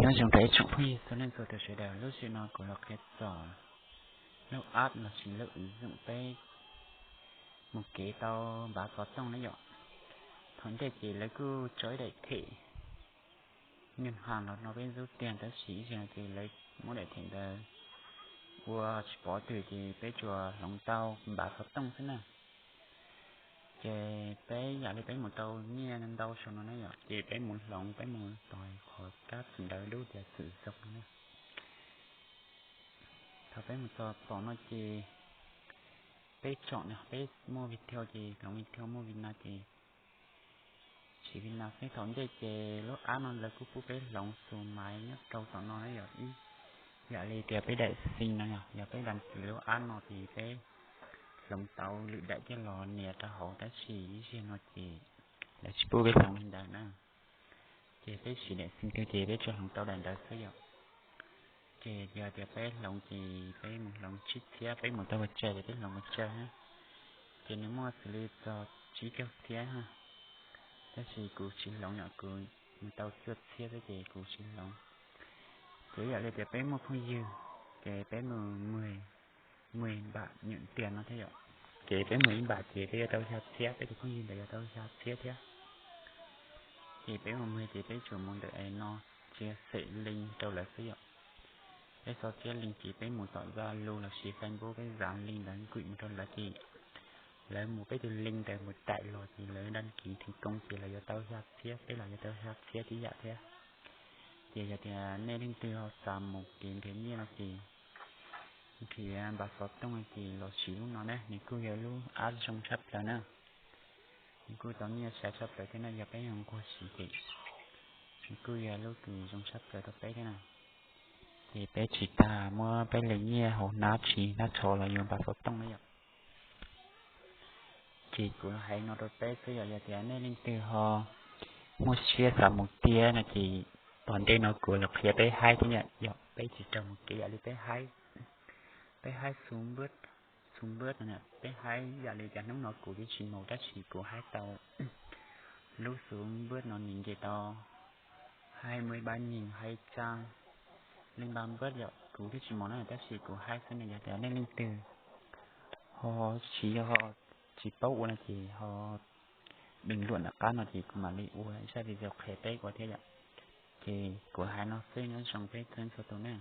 Nyob zoo rau ib tsoom phooj ywg txhua leej txhua tus sawv daws, lub sij hawm no kuv los qhia txog lub app los sis lub ứng dụng peb mus kev tau npav xov tooj na yom. Thaum ntej ces lawv kuj tso ib daim them ngân hàng los no peb ntxub tiag, tab sis ib zaug no ces lawv muab daim them ntawd ua tsis pov twg ces peb tsuas hloov tau npav xov tooj xwb na. Ces peb yam li peb mus tau nyiaj ntau saum no na yom, ces peb mus hloov, peb mus tos qhov kab ntawv dub tias sử dụng no na. Thaum peb mus txog tom no ces peb tsom no, peb muaj Viettel ces hloov Viettel, muaj Việt Nam ces siv Việt Nam xwb. Thaum ntej ces lub app no lawv kuj pub peb hloov xuv maiv nyob rau tom no na yom, ib yam li tias peb đăng ký no yom, yog peb đăng ký lub app no ces peb hloov tau lwm daim coj los nias rau hauv, tab sis ib zaug no ces lawv tsis pub peb hloov li ntawd na. Ces peb siv daim xim twg ces peb tsuas hloov tau daim ntawd xwb yom. Ces yog tias peb hloov ces peb mus hloov tsib txhiab, peb mus tau pes tsawg ces peb hloov pes tsawg na. Ces nws muaj xws li txog tsib caug txhiab na, tab sis kuv tsis hloov yom, kuv mus tau cuaj txhiab xwb ces kuv tsis hloov. Ces yam li tias peb muaj phooj ywg ces peb mus mười, mười bạn nhận tiền no thiab yom. Ces peb mus ib npam ces peb yuav tau xya txhiab, peb tus phooj ywg ntawd yuav tau xya txhiab thiab. Ces peb mus mười ces peb tsuas mus ntawm es no chia sẻ link rau lawv xwb yom. Peb xov txiav link ces peb mus tom Zalo los sis Facebook, peb zav link ntawd nqis mus rau lawv ces lawv mus peb tus link ntawd mus taim los ces lawv đăng ký thành công ces lawv yuav tau xya txhiab, peb los yuav tau xya txhiab tib yam thiab. Ces yog tias nej leej twg ho xav mus kev nrhiav nyiaj no ces nrhiav npav xov tooj ces los siv lub no na, nws kuj yog lub app zoo tshaj plaws na. Nws kuj tau nyiaj sai tshaj plaws thiab na, yog peb ho nquag siv ces nws kuj yog lub kws zoo tshaj plaws rau peb thiab na. Ces peb tsis tas muab peb li nyiaj hauv hnab tshis hnab tsho los yuav npav xov tooj na yom. Ces kuv hais no rau peb xwb yom, yog tias nej leej twg ho muaj siab xav mus tiag no ces tom ntej no kuv los qhia peb haib thiab yom, yog peb tsis raug mus kev yam li peb haib, peb haib xuv npwb, xuv npwb no, peb haib yam li cas hnub no kuv twb tsis mus tab sis kuv haib tau lub xuv npwb no nws nce tau hai mươi ba nghìn hai trăm linh ba npwb yom, kuv twb tsis mus na tab sis kuv haib xwb na, yog tias nej leej twg ho tsis, ho tsis paub ua no ces ho bình luận nram qab no ces kuv mam li ua ib zaj video qhia peb ua thiab yom. Ces kuv hais no xwb, nyob zoo peb txhua txhua tus na.